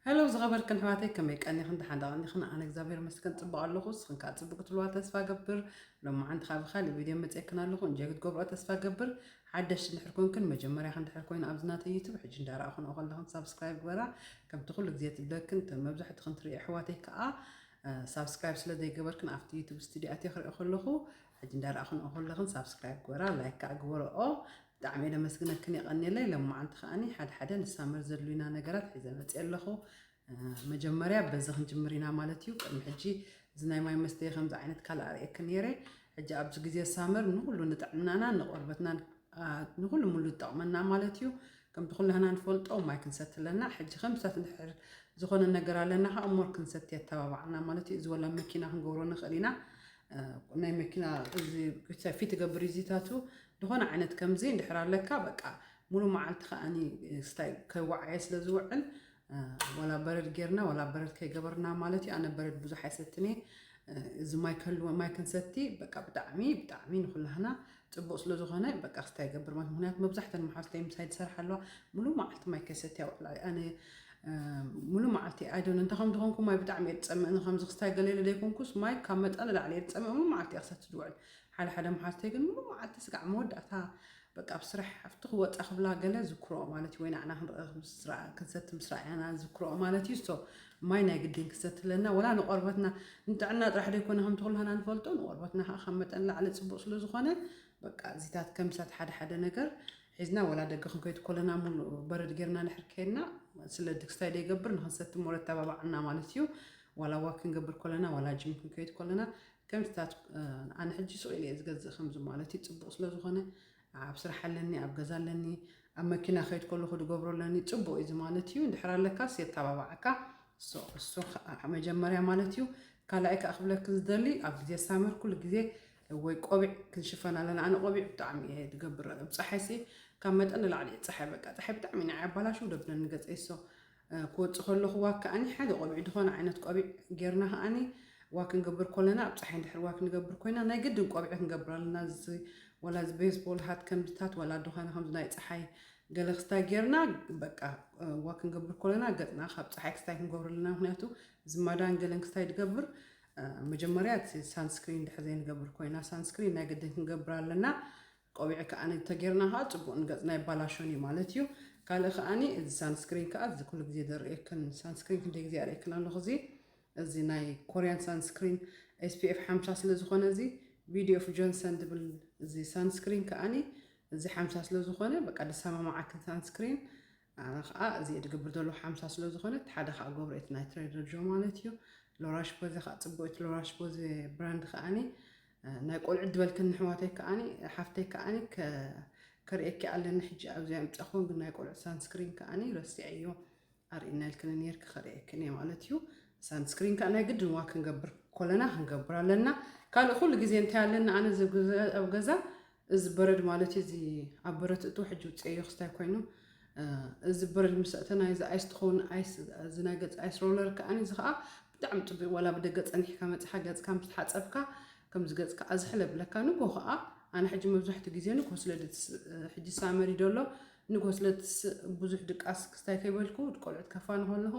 ሄሎ ዝኸበርክን ኣሕዋተይ፣ ከመይ ቀኒኽን? ደሓን ዶ ቀኒኽን? ኣነ እግዚኣብሔር ይመስገን ጽቡቕ ኣለኹ። ንስኽን ከኣ ጽቡቕ ክትብልዋ ተስፋ እገብር። ሎማዓንቲ ከኣ ብኻልእ ቪድዮ መጺኤክን ኣለኹ። እንጆይ ክትገብርኦ ተስፋ እገብር። ሓደሽቲ እንድሕር ኮንክን፣ መጀመርያኽን እንድሕር ኮይኑ ኣብዚ ናተይ ዩቱብ፣ ሕጂ እንዳረኣኽንኦ ከለኽን ሳብስክራይብ ግበራ። ከምቲ ኩሉ ግዜ ትብለክን፣ እተን መብዛሕትኽን ትርእዩ ኣሕዋተይ ከኣ ሳብስክራይብ ስለ ዘይገበርክን ኣብቲ ዩቱብ ስቱድዮ ኣትየ ክሪኦ ከለኹ፣ ሕጂ እንዳረኣኽንኦ ከለኽን ሳብስክራይብ ግበራ፣ ላይክ ከኣ ግበርኦ። ብጣዕሚ እየ ለመስግነክን የቐንየለይ። ሎማዓንቲ ከኣኒ ሓደ ሓደ ንሳመር ዘድልዩና ነገራት ሒዘ መፅየ ኣለኹ። መጀመርያ በዚ ክንጅምር ኢና ማለት እዩ። ቅድሚ ሕጂ እዚ ናይ ማይ መስተይ ከምዚ ዓይነት ካልእ ኣርእየክን ነይረ። ሕጂ ኣብዚ ግዜ ሳመር ንኹሉ ንጥዕናና ንቆርበትናን ንኹሉ ሙሉ ዝጠቕመና ማለት እዩ። ከምቲ ኩላህና ንፈልጦ ማይ ክንሰቲ ኣለና። ሕጂ ከምስታት እንድሕር ዝኾነ ነገር ኣለና ከዓ እሞር ክንሰቲ የተባባዕና ማለት እዩ። እዚ ወላ መኪና ክንገብሮ ንኽእል ኢና። ናይ መኪና እዚ ፊት ትገብር እዚታቱ ዝኾነ ዓይነት ከምዚ እንድሕር ኣለካ በቃ ሙሉ መዓልቲ ከዓኒ ስታይ ከይወዓየ ስለ ዝውዕል ወላ በረድ ጌርና ወላ በረድ ከይገበርና ማለት እዩ። ኣነ በረድ ብዙሕ ኣይሰትን እየ። እዚ ማይ ከልወ ማይ ክንሰቲ በቃ ብጣዕሚ ብጣዕሚ ንኩላህና ፅቡቅ ስለ ዝኾነ በቃ ክስታይ ይገብር ማለት ምክንያቱ መብዛሕተን መሓዝተይ ምሳይ ዝሰርሓ ኣለዋ ሙሉ መዓልቲ ማይ ከይሰትያ ውዕላ ኣነ ሙሉ መዓልቲ ኣይዶን እንታይ ከም ዝኾንኩ ማይ ብጣዕሚ እየ ዝፀምእኒ ከምዚ ክስታይ ገለ ኢለ ዘይኮንኩስ ማይ ካብ መጠን ንላዕሊ እየ ዝፀምእ ሙሉ መዓልቲ እየ ክሰቲ ዝውዕል ሓደ ሓደ መሓዝተይ ግን ሙሉ መዓልቲ ስጋዕ መወዳእታ በቃ ኣብ ስራሕ ኣብቲ ክወፃ ክብላ ገለ ዝክርኦ ማለት እዩ ወይ ንዓና ክንሰቲ ምስ ረኣያና ዝክርኦ ማለት እዩ ሶ ማይ ናይ ግድን ክሰቲ ኣለና ወላ ንቆርበትና ንጥዕና ጥራሕ ዘይኮነ ከምቲ ኩላህና ንፈልጦ ንቆርበትና ከዓ ካብ መጠን ላዕሊ ፅቡቅ ስለ ዝኾነ በቃ እዚታት ከምሳት ሓደ ሓደ ነገር ሒዝና ወላ ደገ ክንከይድ ኮለና ሙሉ በረድ ጌርና ድሕር ከይድና ስለ ድክስታይ ደይገብር ንክንሰቲ ሞረ ተባባዕና ማለት እዩ ዋላ ዋክ ክንገብር ኮለና ዋላ ጅም ክንከይድ ኮለና ከምስታት ኣነ ሕጂ ሱቕ ኢለ እየ ዝገዝእ ከምዚ ማለት እዩ ፅቡቅ ስለ ዝኾነ ኣብ ስራሕ ኣለኒ ኣብ ገዛ ኣለኒ ኣብ መኪና ከይድ ከለኹ ድገብሮ ኣለኒ ፅቡቅ እዩ ማለት እዩ እንድሕር ኣለካስ የተባባዓካ እሱ መጀመርያ ማለት እዩ ካልኣይ ከዓ ክብለክ ዝደሊ ኣብ ግዜ ሳመር ኩሉ ግዜ ወይ ቆቢዕ ክንሽፈን ኣለና ኣነ ቆቢዕ ብጣዕሚ እየ ዝገብር ኣብ ፀሓይ ሲ ካብ መጠን ንላዕሊ ፀሓይ በቃ ፀሓይ ብጣዕሚ ናይ ኣባላሹ ደብደን ንገፀይ ሶ ክወፅእ ከለኹ ዋክ ከዓኒ ሓደ ቆቢዕ ዝኾነ ዓይነት ቆቢዕ ጌርና ከዓኒ ዋክ ክንገብር ኮለና ኣብ ፀሓይ እንድሕር ዋክ ንገብር ኮይና ናይ ግድን ቆቢዕ ክንገብር ኣለና እዚ ወላ እዚ ቤስቦል ሃት ከምዚታት ወላ ዝኾነ ከምዚ ናይ ፀሓይ ገለ ክስታይ ጌርና በቃ ዋክ ክንገብር ኮለና ገፅና ካብ ፀሓይ ክስታይ ክንገብር ኣለና ምክንያቱ ዝማዳን ገለን ክስታይ ትገብር መጀመርያ ሳንስክሪን ድሕር ዘይንገብር ኮይና ሳንስክሪን ናይ ግድን ክንገብር ኣለና ቆቢዕ ከዓ ተጌርና ከዓ ፅቡቅ ንገፅና ይባላሾን እዩ ማለት እዩ ካልእ ከዓኒ እዚ ሳንስክሪን ከዓ እዚ ኩሉ ግዜ ዘርእየክን ሳንስክሪን ክንደይ ግዜ ኣርእየክን ኣለኹ እዚ እዚ ናይ ኮርያን ሳንስክሪን ኤስፒኤፍ ሓምሳ ስለ ዝኾነ እዚ ቪዲዮ ኦፍ ጆንሰን ዝብል እዚ ሳንስክሪን ከዓኒ እዚ ሓምሳ ስለ ዝኾነ በቃ ድሰማማዓክን ሳንስክሪን ኣነ ከዓ እዚ ድገብር ዘሎ ሓምሳ ስለ ዝኾነ ሓደ ከዓ ገብሮ እቲ ናይ ትሬደር ጆ ማለት እዩ ሎራሽ ቦዜ ከዓ ፅቡቅ እቲ ሎራሽ ቦዜ ብራንድ ከዓኒ ናይ ቆልዑ ዝበልክን ንሕዋተይ ከዓኒ ሓፍተይ ከዓኒ ከርእየኪ ኣለኒ ሕጂ ኣብዚኣ ምፃኹን ግን ናይ ቆልዑ ሳንስክሪን ከዓኒ ረሲዐዮ ኣርእና ኢልክኒ ነርኪ ከርእየክን እየ ማለት እዩ ሳንስክሪን ከዓ ናይ ግድን ዋ ክንገብር ኮለና ክንገብር ኣለና ካልእ ኩሉ ግዜ እንታይ ኣለና ኣነ ኣብ ገዛ እዚ በረድ ማለት እዚ ኣብ በረድ እቱ ሕጂ ውፅአዮ ክስታይ ኮይኑ እዚ በረድ ምስ ኣተና እዚ ኣይስ ትኸውን ኣይስ እዚ ናይ ገፅ ኣይስ ሮለር ከዓኒ እዚ ከዓ ብጣዕሚ ፅቡቅ ዋላ ብደገ ፀኒሕካ መፅኻ ገፅካ ምስ ተሓፀብካ ከምዚ ገፅካ ኣዝሕለ ብለካ ንጎ ከዓ ኣነ ሕጂ መብዛሕትኡ ግዜ ንጎ ስለ ሕጂ ሳመር እዩ ዘሎ ንጎ ስለ ብዙሕ ድቃስ ክስታይ ከይበልኩ ቆልዑት ከፋን ከለኹ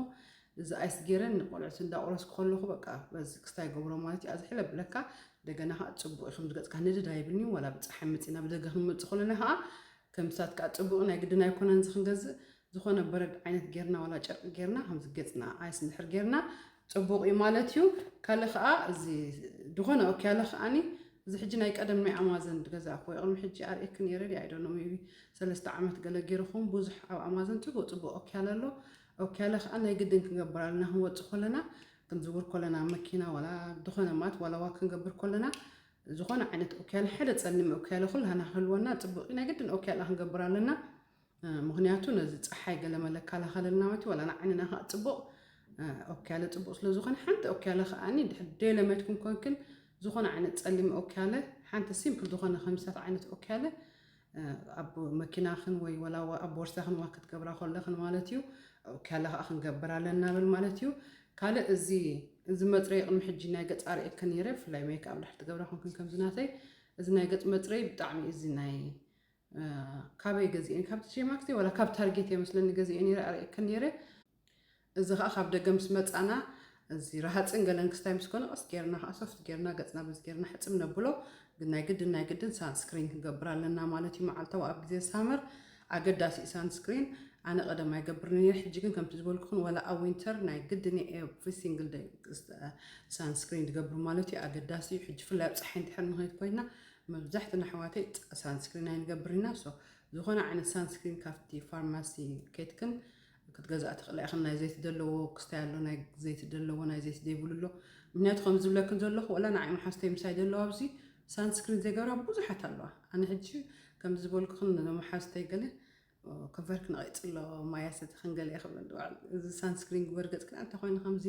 እዚ ኣይስ ገይረን ንቆልዑት እንዳቆረስኩ ከለኹ በቃ በዚ ክስታይ ገብሮ ማለት እዩ ኣዝሕለ ብለካ እንደገና ከዓ ፅቡቅ እዩ ከምዚ ገፅካ ንድድ ኣይብልኒ ዋላ ብፀሓይ መፂና ብደገ ክንመፅእ ከለና ከዓ ከምስታት ከዓ ፅቡቅ ናይ ግድን ኣይኮነን እዚ ክንገዝእ ዝኾነ በረድ ዓይነት ጌርና ዋላ ጨርቂ ጌርና ከምዚ ገፅና ኣይስ እንድሕር ጌርና ፅቡቅ እዩ ማለት እዩ ካልእ ከዓ እዚ ዝኾነ ኦክያለ ከዓኒ እዚ ሕጂ ናይ ቀደም ናይ ኣማዘን ዝገዛእኩዎ ቅድሚ ሕጂ ኣርእየክ ነይረ ድያ ኣይዶኖ ቢ ሰለስተ ዓመት ገለ ገይርኹም ብዙሕ ኣብ ኣማዘን ፅቡቅ ፅቡቅ ኦክያለ ኣሎ ኦክያለ ከዓ ናይ ግድን ክንገብር ኣለና ክንወፅእ ከለና ክንዝውር ከለና መኪና ዋላ ዝኾነ ማት ዋላ ዋ ክንገብር ከለና ዝኾነ ዓይነት ኦክያለ ሓደ ፀሊም ኦክያለ ኩላና ክህልወና ፅቡቅ ናይ ግድን ኦክያለ ክንገብር ኣለና ምክንያቱ ነዚ ፀሓይ ገለ መለካላኸለልና ማለት ዋላ ንዓይንና ከዓ ፅቡቅ ኦክያለ ፅቡቅ ስለዝኮነ ሓንቲ ኦክያለ ከዓኒ ደይለመድክን ኮንክን ዝኾነ ዓይነት ፀሊም ኦክያለ ሓንቲ ሲምፕል ዝኾነ ከምሳት ዓይነት ኦክያለ ኣብ መኪናኽን ወይ ወላ ኣብ ቦርሳኽን ዋ ክትገብራ ከለኽን ማለት እዩ ኦክያለ ከዓ ክንገብር ኣለና ብል ማለት እዩ ካልእ እዚ እዚ መፅረይ ቅድሚ ሕጂ ናይ ገፃ ርእየክን ነይረ ብፍላይ ሜክ ኣብ ድሕር ትገብራ ኮንክን ከምዚ ናተይ እዚ ናይ ገፅ መፅረይ ብጣዕሚ እዚ ናይ ካበይ ገዚኤን ካብ ቲጂ ማክስ ወላ ካብ ታርጌት እየ መስለኒ ገዚኤ ነይረ ኣርእየክን ነይረ እዚ ከዓ ካብ ደገ ምስ መፃና እዚ ረሃፅን ገለን ክስታይ ምስ ኮነ ቀስ ጌርና ከዓ ሶፍት ጌርና ገፅና በዚ ጌርና ሕፅብ ነብሎ። ግን ናይ ግድን ናይ ግድን ሳንስክሪን ክንገብር ኣለና ማለት እዩ። መዓልታዊ ኣብ ግዜ ሳመር ኣገዳሲ እዩ ሳንስክሪን። ኣነ ቀደም ኣይገብርን እየ፣ ሕጂ ግን ከምቲ ዝበልኩኹን ወላ ኣብ ዊንተር ናይ ግድን እየ ኤቭሪ ሲንግል ደይ ሳንስክሪን ዝገብር ማለት እዩ። ኣገዳሲ እዩ። ሕጂ ፍላይ ኣብ ፀሓይ እንድሕር ንኸይድ ኮይና መብዛሕትና ኣሕዋተይ ሳንስክሪን ኣይንገብር ኢና። ሶ ዝኾነ ዓይነት ሳንስክሪን ካብቲ ፋርማሲ ኬድክን ክትገዝኣ ትኽእላ ኢኽን። ናይ ዘይቲ ዘለዎ ክስታይ ኣሎ፣ ናይ ዘይቲ ዘለዎ፣ ናይ ዘይቲ ዘይብሉ ኣሎ። ምክንያቱ ከም ዝብለክን ዘለኹ ወላ ንዓይ መሓዝተይ ምሳይ ዘለዋ ኣብዚ ሳንስክሪን ዘይገብራ ብዙሓት ኣለዋ። ኣነ ሕጂ ከም ዝበልኩኽን መሓዝተይ ገለ ከንፈርክ ነቒፅ ኣሎ፣ ማያ ሰቲ ክንገለ ይኽብለን ድውዕል፣ እዚ ሳንስክሪን ግበር ገፅክን እንታይ ኮይኑ ከምዚ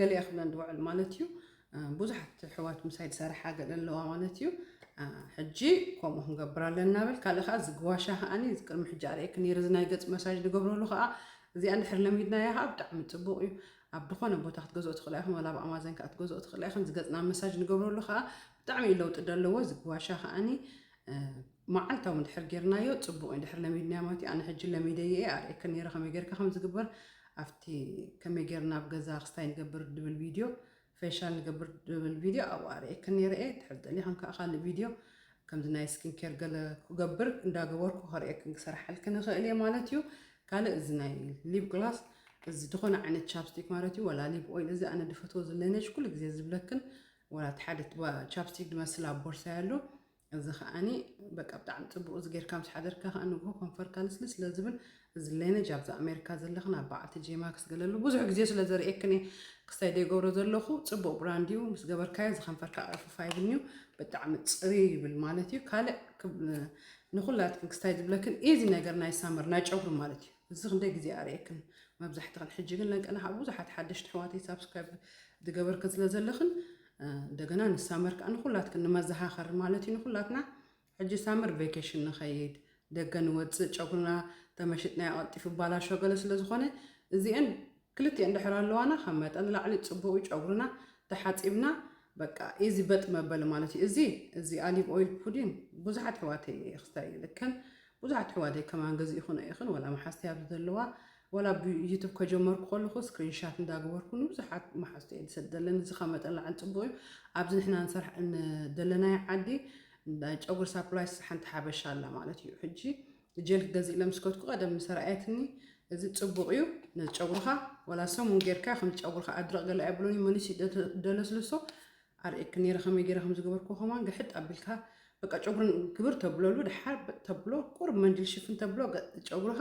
ገለ ይኽብለን ድውዕል ማለት እዩ። ብዙሓት ኣሕዋት ምሳይ ዝሰርሓ ገለ ኣለዋ ማለት እዩ። ሕጂ ከምኡ ክንገብር ኣለና ብል። ካልእ ከዓ እዚ ግዋሻ ከዓኒ ቅድሚ ሕጂ ኣርእየክ ነይረ፣ እዚ ናይ ገፅ መሳጅ ንገብረሉ ከዓ እዚኣ እንድሕር ለሚድናያ ከዓ ብጣዕሚ ፅቡቕ እዩ። ኣብ ዝኾነ ቦታ ክትገዝኦ ትኽእላ ኢኹም፣ ወላ ኣብ ኣማዘን ከዓ ክትገዝኦ ትኽእላ ኢኹም። እዚ ገፅና መሳጅ ንገብረሉ ከዓ ብጣዕሚ እዩ ለውጢ ዘለዎ። እዚ ግዋሻ ከዓኒ መዓልታዊ እንድሕር ጌርናዮ ፅቡቕ እዩ። እንድሕር ለሚድናዮ ማለት እዩ። ኣነ ሕጂ ለሚደዮ እየ፣ ኣርእየክ ነይረ ከመይ ጌርካ ከም ዝግበር፣ ኣብቲ ከመይ ጌርና ኣብ ገዛ ክስታይ ንገብር ድብል ቪድዮ፣ ፌሻል ንገብር ድብል ቪድዮ ኣብኡ ኣርእየክ ነይረ እየ። እንድሕር ደሊኽን ከዓ ካልእ ቪድዮ ከምዚ ናይ ስኪን ኬር ገለ ክገብር እንዳገበርኩ ከርእየክን ክሰርሓልክን እኽእል እየ ማለት እዩ። ካልእ እዚ ናይ ሊፕ ግላስ እዚ ዝኾነ ዓይነት ቻፕስቲክ ማለት እዩ፣ ወላ ሊፕ ኦይል፣ እዚ ኣነ ድፈትዎ ዝለነጅ ኩሉ ግዜ ዝብለክን ወላ እቲ ሓደ ቻፕስቲክ ዝመስል ኣብ ቦርሳይ ኣሎ። እዚ ከዓኒ በቃ ብጣዕሚ ፅቡቅ፣ እዚ ጌርካ ምስ ሓደርካ ከዓ ንግሆ ከንፈርካ ልስልስ ስለ ዝብል፣ እዚ ሌነጅ ኣብዚ ኣሜሪካ ዘለኽን ኣብ በዓልቲ ጄማክስ ገለሉ ብዙሕ ግዜ ስለ ዘርእየክን እየ ክስታይ ዘይገብሮ ዘለኹ። ፅቡቅ ብራንድ እዩ፣ ምስ ገበርካዮ እዚ ከንፈርካ ቅርፍፍ ኣይብልን እዩ፣ ብጣዕሚ ፅሪ ይብል ማለት እዩ። ካልእ ክብ- ንኩላትክን ክስታይ ዝብለክን ኢዚ ነገር ናይ ሳመር ናይ ጨጉሪ ማለት እዩ። እዚ ክንደይ ግዜ ኣርእየክን መብዛሕትኽን። ሕጂ ግን ለንቀና ከዓ ብዙሓት ሓደሽቲ ኣሕዋተይ ሳብስክራይብ ዝገበርክን ስለ ዘለኽን፣ እ፣ እንደገና ንሳመር ከዓ ንኩላትክን ንመዘኻኸሪ ማለት እዩ። ንኩላትና ሕጂ ሳመር ቬኬሽን ንኸይድ፣ ደገ ንወፅእ፣ ጨጉርና ተመሽጥናዮ ቀልጢፉ ባላሾ ገለ ስለ ዝኾነ፣ እዚአን ክልቲአን እንድሕር ኣለዋና ካብ መጠን ንላዕሊ ፅቡቅ እዩ። ጨጉርና ተሓፂብና በቃ ኢዚ በጥ መበሊ ማለት እዩ። እዚ እዚ ኣሊቭ ኦይል ፑዲን ብዙሓት ኣሕዋተይ ክስታይ ይልከን፣ ብዙሓት ኣሕዋተይ ከማን ገዚእኹን ኢኽን፣ ወላ መሓዝቲ ኣብዚ ዘለዋ፣ ወላ ብዩቱብ ከጀመርኩ ከለኹ ስክሪንሻት እንዳገበርኩ ንብዙሓት መሓዝቲ እየ ዝሰደለን። እዚ ካብ መጠን ላዕሊ ፅቡቅ እዩ። ኣብዚ ንሕና ንሰርሕ እንደለናዮ ዓዲ ናይ ጨጉሪ ሳፕላይስ ሓንቲ ሓበሻ ኣላ ማለት እዩ። ሕጂ ጀል ክገዝእ ኢለ ምስ ከድኩ ቀደም ምስ ረኣየትኒ፣ እዚ ፅቡቅ እዩ ንጨጉርኻ፣ ወላ ሰሙን ጌርካ ከም ጨጉርኻ ኣድረቕ ገለ ኣይብሎን እዩ፣ መሊሱ ይደ-፣ ደለስልሶ። ኣርእየክ ነይረ ከመይ ገይረ ከም ዝገበርኩ ከማን ግሕጥ ኣቢልካ በቃ ጨጉርን ግብር ተብለሉ፣ ድሓር በጥ ተብሎ፣ ቁሩብ መንዲል ሽፍን ተብሎ፣ ገ-፣ ጨጉርኻ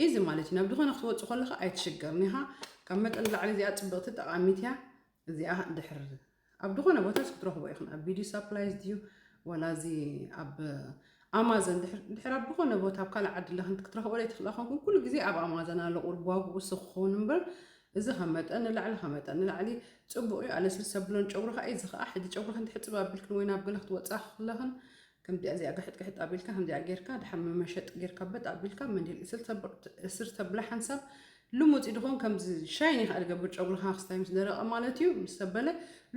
ኢዚ ማለት እዩ። ናብ ዝኾነ ክትወፅእ ከለኻ ኣይትሽገርን ኢኻ። ካብ መጠን ንላዕሊ እዚኣ ፅብቕቲ ጠቓሚት እያ። እዚኣ ድሕር ኣብ ዝኾነ ቦታስ ክትረኽቦ ኢኽን፣ ኣብ ቢዩቲ ሳፕላይስ ድዩ ወላ እዚ ኣብ ኣማዘን ድሕር፣ ድሕር ኣብ ዝኾነ ቦታ ኣብ ካልእ ዓዲ ኣለኽን ክትረኽቦ ዘይትኽእላ ኮንኩን፣ ኩሉ ግዜ ኣብ ኣማዘን ኣሎ ቁሩብ ዋግኡ ስኽ ክኸውን እምበር፣ እዚ ካብ መጠን ንላዕሊ፣ ካብ መጠን ንላዕሊ ፅቡቕ እዩ። ኣለስልስ ተብሎን ጨጉርኻ እዩ። እዚ ከዓ ሕጂ ጨጉርኽን ትሕፅብ ኣቢልክን ወይ ናብ ገለ ክትወፃ ከለኽን ከምዚኣ እዚኣ ግሕጥ ግሕጥ ኣቢልካ ከምዚኣ ጌርካ ድሓር መመሸጢ ጌርካ በጥ ኣቢልካ መንዲል እስር ተብ-፣ እስር ተብላ ሓንሳብ ልሙፅ እዩ ድኾን ከምዚ ሻይኒ ከዓ ዝገብር ጨጉርኻ ክስታይ ምስ ደረቐ ማለት እዩ። ምስ ሰበለ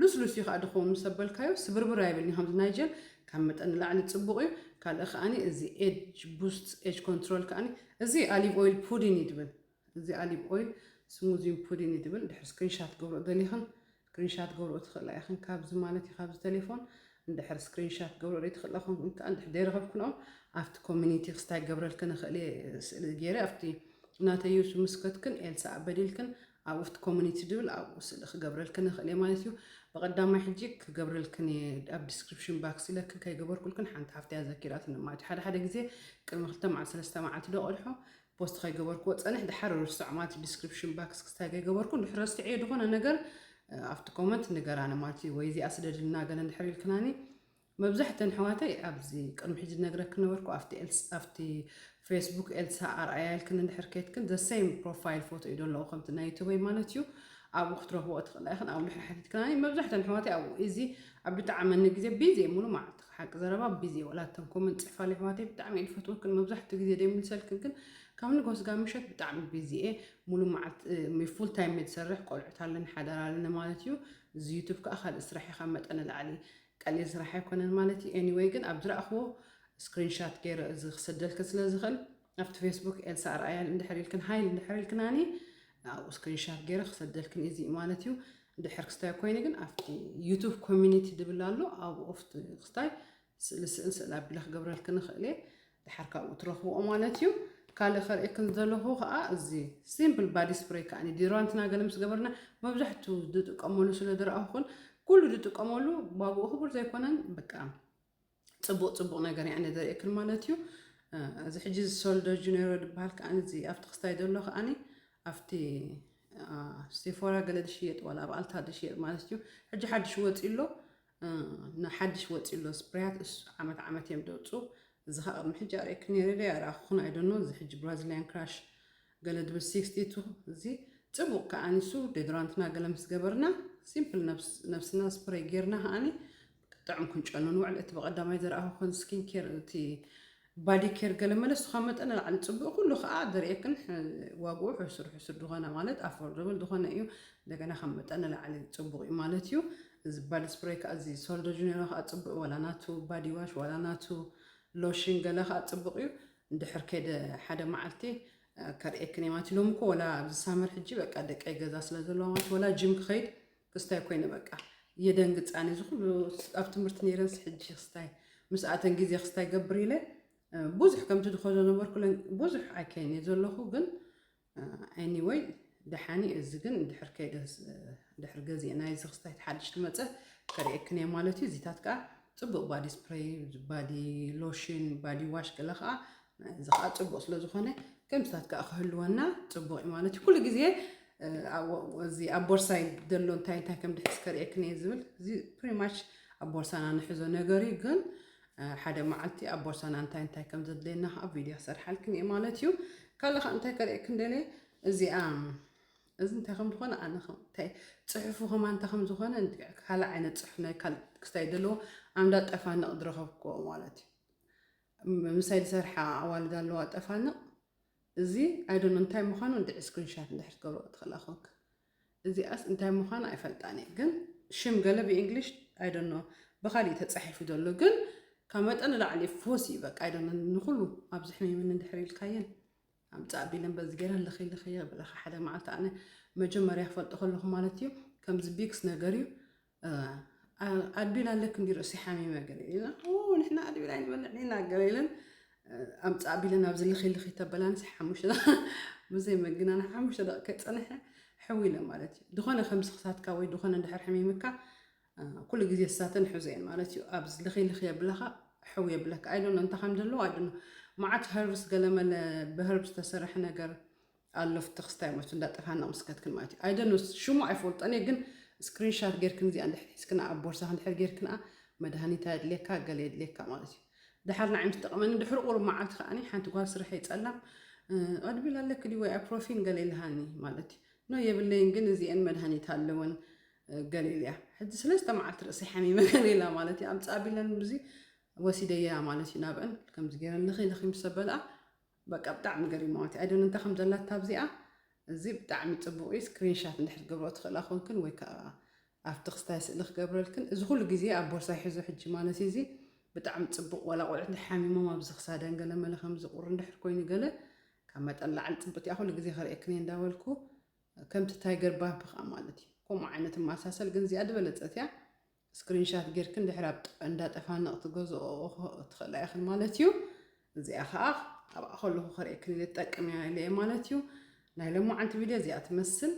ሉስሉስ እዩ ከዓ ድኾን ምስ ሰበልካዮ ስብርብር ኣይብልን እዩ። ከምዚ ናይ ጀል ካብ መጠን ንላዕሊ ፅቡቕ እዩ። ካልእ ከዓኒ እዚ ኤጅ ቡስት ኤጅ ኮንትሮል ከዓኒ እዚ ኣሊቭ ኦይል ፑዲን እዩ ድብል። እዚ ኣሊቭ ኦይል ስሙዚን ፑዲን እዩ ድብል። ድሕር ስክሪንሻት ገብሮ ደሊኽን ስክሪንሻት ገብሮ ትኽእላ ኢኽን ካብዚ ማለት እዩ ካብዚ ቴሌፎን እንድሕር ስክሪንሻት ገብሮ ዶ ትኽእላ ኮንኩን ከዓ እንድሕር ደይረኸብክንኦ ኣብቲ ኮሚኒቲ ክስታይ ገብረልክን እኽእል እየ ስእሊ ገይረ ኣብቲ ናተይ ዩቱብ ምስ ከድክን ኤልሳ ኣበድ ኢልክን ኣብኡ ኣብቲ ኮሚኒቲ ድብል ኣብኡ ስእሊ ክገብረልክን እኽእል እየ ማለት እዩ። ብቐዳማይ ሕጂ ክገብረልክን እየ ኣብ ዲስክሪፕሽን ባክስ ኢለክን ከይገበርኩልክን ሓንቲ ሓፍቲ እያ ዘኪራትኒ ማለት እዩ። ሓደ ሓደ ግዜ ቅድሚ ክልተ መዓልቲ ሰለስተ መዓልቲ ዶ ቆልሖ ፖስት ከይገበርክዎ ፀንሕ ድሓር ርስዖ ማለት እዩ። ዲስክሪፕሽን ባክስ ክስታይ ከይገበርኩ እንድሕር ረስዕዮ ዝኾነ ነገር እ፣ ኣብቲ ኮመንት ንገራኒ ማለት እዩ። ወይ እዚኣ ስደድልና ገለ እንድሕር ኢልክናኒ መብዛሕተን ኣሕዋተይ ኣብዚ ቅድሚ ሕጂ ዝነግረክ ነበርኩ ኣብቲ ኤልስ-፣ ኣብቲ ፌስቡክ ኤልሳ ኣርኣያ ኢልክን እንድሕር ከይድክን the same profile ፎቶ እዩ ዘለዎ ከምቲ ናይ ዩቱበይ ማለት እዩ። ኣብኡ ክትረኽብኦ ትኽእላ ኢኽን። ኣብኡ እንድሕር ሓቲትክናኒ መብዛሕተን ኣሕዋተይ ኣብኡ እዚ ኣብ ብጣዕመኒ ግዜ ቢዚ እየ፣ ሙሉ መዓልቲ ሓቂ ዘረባ ቢዚ እየ። ወላ እተን ኮመንት ፅሕፋለይ ኣሕዋተይ ብጣዕሚ እየ ዝፈትወክን መብዛሕትኡ ግዜ ደይምልሰልክን ግን ካብ ንግሆ ስጋብ ምሸት ብጣዕሚ ቢዚ እየ። ሙሉ መዓልቲ እ፣ ፉል ታይም እየ ዝሰርሕ፣ ቆልዑት ኣለኒ፣ ሓዳር ኣለኒ ማለት እዩ። እዚ ዩቱብ ከዓ ካልእ ስራሕ እዩ ካብ መጠን ንላዕሊ ቀሊል ስራሕ ኣይኮነን ማለት እዩ። ኤኒወይ ግን ኣብ ዝረኣኽዎ ስክሪንሻት ገይረ እዚ ክሰደልክን ስለ ዝኽእል ኣብቲ ፌስቡክ ኤልሳ ኣርኣያ እንድሕር ኢልክን ሃይል እንድሕር ኢልክናኒ ኣብኡ ስክሪንሻት ገይረ ክሰደልክን እዚ ማለት እዩ። ድሕር ክስታይ ኮይኑ ግን ኣብቲ ዩቱብ ኮሚኒቲ ድብል ኣሎ፣ ኣብኡ ክስታይ ስእሊ ስእል ስእል ኣቢለ ክገብረልክን እኽእል እየ። ድሓር ካብኡ ትረኽብኦ ማለት እዩ። ካልእ ከርእየክን ዘለኹ ከዓ እዚ ሲምፕል ባዲ ስፕሬይ ከዓ ዲድራንትና ገለ ምስ ገበርና መብዛሕቱ ዝጥቀመሉ ስለ ዝረኣኹን ኩሉ ዝጥቀመሉ ዋግኡ ክቡር ዘይኮነን በቃ ፅቡቅ ፅቡቅ ነገር ያኔ ዘርእየክን ማለት እዩ። እዚ ሕጂ ሶል ደ ጀኔሮ ዝበሃል ከዓኒ እዚ ኣብቲ ክስታይ ዘሎ ከዓኒ ኣብቲ ሴፎራ ገለ ዝሽየጥ ዋላ ኣብ ኣልታ ዝሽየጥ ማለት እዩ። ሕጂ ሓድሽ ወፂ ኣሎ፣ ንሓድሽ ወፂ ኣሎ ስፕሬያት እሱ ዓመት ዓመት እዮም ደውፁ። እዚ ከዓ ቅድሚ ሕጂ ኣርእየክን ነይረ ደ ኣርኣኹን ኣይደኖ። እዚ ሕጂ ብራዚሊያን ክራሽ ገለ ድብል ሲክስቲ ቱ እዚ ፅቡቅ ከዓ ንሱ ዴድራንትና ገለ ምስ ገበርና ሲምፕል ነብስና ስፕሬይ ጌርና ከዓኒ ጥዑም ክንጨኑ ንውዕል። እቲ ብቀዳማይ ዘርኣኹ ኮን ስኪን ኬር እቲ ባዲ ኬር ገለ መለስ ካብ መጠን ላዕሊ ፅቡቅ ኩሉ ከዓ ዘርእየክን ዋግኡ ሕሱር ሕሱር ዝኾነ ማለት ኣፎርደብል ዝኾነ እዩ። እንደገና ካብ መጠን ላዕሊ ፅቡቅ እዩ ማለት እዩ። እዚ ባዲ ስፕሬይ ከዓ እዚ ሶልዶ ጁኔሮ ከዓ ፅቡቅ ዋላ ናቱ ባዲ ዋሽ ዋላ ናቱ ሎሽን ገለ ከዓ ፅቡቅ እዩ። እንድሕር ከይደ ሓደ መዓልቲ ከርእየክን እየ ማለት እዩ። ሎሚ እኮ ወላ ኣብዚ ሳመር ሕጂ በቃ ደቀይ ገዛ ስለ ዘለዋ ማለት ወላ ጅም ክኸይድ ክስታይ ኮይነ በቃ የደንግፃኒ። እዚ ኩሉ ኣብ ትምህርቲ ነይረንስ ሕጂ ክስታይ ምስ ኣተን ግዜ ክስታይ ገብር ኢለ ብዙሕ ከምቲ ዝኸዶ ነበርኩ ብዙሕ ኣይከይን እየ ዘለኹ ግን ኤኒወይ ደሓኒ እዚ ግን ድሕር ከይደ ድሕር ገዚእ ናይ እዚ ክስታይ ሓድሽ ትመፀ ከርእየክን እየ ማለት እዩ። እዚታት ከዓ ፅቡቅ ባዲ ስፕሬይ ባዲ ሎሽን ባዲ ዋሽ ገለ ከዓ እዚ ከዓ ፅቡቅ ስለዝኮነ ከምስታት ከዓ ክህልወና ፅቡቅ እዩ ማለት እዩ። ኩሉ ግዜ እዚ ኣብ ቦርሳይ ዘሎ እንታይ እንታይ ከም ድሕዝ ከርእየክን እየ ዝብል እዚ ፕሪማች ኣብ ቦርሳና ንሕዞ ነገር እዩ ግን ሓደ መዓልቲ ኣብ ቦርሳና እንታይ እንታይ ከም ዘድለየና ከዓ ቪድዮ ክሰርሓልክን እየ ማለት እዩ። ካልእ ከዓ እንታይ ከርእየክን ደልየ እዚኣ እዚ እንታይ ከም ዝኾነ ኣነ እንታይ ፅሑፉ ከማ እንታይ ከም ዝኾነ ካልእ ዓይነት ፅሑፍ ናይ ካልእ ክስታይ ዘለዎ ኣምዳ ጠፋንቕ ዝረኸብክዎ ማለት እዩ። ምሳይ ዝሰርሓ ኣዋልድ ኣለዋ ጠፋንቕ እዚ ኣይደኖ እንታይ ምዃኑ እንድዒ ስክሪንሻት እንድሕር ትገብሮ ትኽእላ ኮንክ እዚኣስ እንታይ ምዃኑ ኣይፈልጣን እየ ግን ሽም ገለ ብእንግሊሽ ኣይደኖ ብካሊእ ተፃሒፉ ዘሎ ግን ካብ መጠን ላዕሊ ፎሲ በቃ ኣይደኖ ንኩሉ ኣብዚ ሕሜምን እንድሕር ኢልካየን ኣምፃእ ቢለን በዚ ገይረን ልኺ ልኺ ብለኻ ሓደ መዓልቲ ኣነ መጀመርያ ክፈልጦ ከለኹ ማለት እዩ ከምዚ ቢክስ ነገር እዩ ኣድቢል ኣለክ እንዲ ርእሲ ሓሚመ ገለ ኢልና ንሕና ኣድቢል ኣይንበልዕ ኢና ገለ ኢለን ኣምፃእ ቢለን ኣብዚ ልኺ ልኺ ተበላንስ ሓሙሽተ ብዘይ መግናን ሓሙሽተ ደቂ ከይፀንሐ ሕዊ ኢለ ማለት እዩ ዝኾነ ከምዚ ክሳትካ ወይ ዝኾነ እንድሕር ሕሚምካ ኩሉ ግዜ ሳተን ሕዘ እየን ማለት እዩ ኣብዚ ልኺ ልኺ የብለኻ ሕው የብለካ ኣይደኖ እንታይ ከም ዘለዎ ኣይደኖ መዓት ሀርብስ ገለመለ ብሀርብስ ዝተሰርሐ ነገር ኣሎ ፍትኽስታይ ማለት እንዳጠፋና ምስከትክን ማለት እዩ ኣይደኖ ሽሙ ኣይፈልጦን እየ ግን ስክሪንሻት ጌርክን እዚኣ እንድሕር ሒዝክና ኣብ ቦርሳ እንድሕር ጌርክና መድሃኒት የድልየካ ገለ የድልየካ ማለት እዩ ድሓር ንዓይ ምስ ጠቕመኒ ድሕሪ ቁሩብ መዓልቲ ከዓኒ ሓንቲ ጓል ስራሕ ይፀላም ኣድቢል ኣለክ ድዩ ወይ ኣፕሮፊን ገለ ይልሃኒ ማለት እዩ ኖ የብለይን ግን እዚአን መድሃኒት ኣለወን ገሊልያ ሕጂ ስለስተ መዓልቲ ርእሲ ሓሚመ ገሊላ ማለት እዩ ኣምፃ ቢለን ብዙ ወሲደያ ማለት እዩ ናብአን ከምዚ ገይረን ልኺ ልኺ ምስ በልኣ በቃ ብጣዕሚ ገሪማዋት ኣይደን እንታይ ከም ዘላታ ኣብዚኣ እዚ ብጣዕሚ ፅቡቅ እዩ ስክሪንሻት እንድሕር ትገብሮ ትኽእላ ኮንክን ወይ ከዓ ኣብቲ ክስታይ ስእሊ ክገብረልክን እዚ ኩሉ ግዜ ኣብ ቦርሳ ይሕዞ ሕጂ ማለት እዚ ብጣዕሚ ፅቡቅ ዋላ ቆልዑት ሓሚሞም ኣብዚ ክሳደን ገለ መለ ከምዚ ቁር እንድሕር ኮይኑ ገለ ካብ መጠን ላዕሊ ፅቡቅ እያ ኩሉ ግዜ ከርእየክን እየ እንዳበልኩ ከምቲ ታይገር ባፕ ከዓ ማለት እዩ ከምኡ ዓይነት ማሳሰል ግን እዚኣ ዝበለፀት እያ ስክሪንሻት ጌርክን ድሕር እንዳጠፋንቕ ትገዝኦ ትኽእላ ኢኽን ማለት እዩ እዚኣ ከዓ ኣብኣ ከለኹ ከርእየክን ኢለ ትጠቅም እያ ኢለ ማለት እዩ ናይ ሎማዓንቲ ቪድዮ እዚኣ ትመስል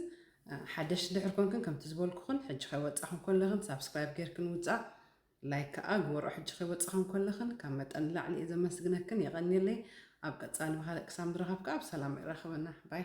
ሓደሽ ድሕር ኮንክን ከምቲ ዝበልኩኽን ሕጂ ከይወፃኽን ከለኽን ሳብስክራይብ ጌርክን ውፃእ ላይክ ከዓ ግበርኦ ሕጂ ከይወፃኽን ከለኽን ካብ መጠን ላዕሊ እየ ዘመስግነክን የቐንየለይ ኣብ ቀፃሊ ብካልእ ክሳብ ንራኸብ ከዓ ብሰላም ይራኸበና ባይ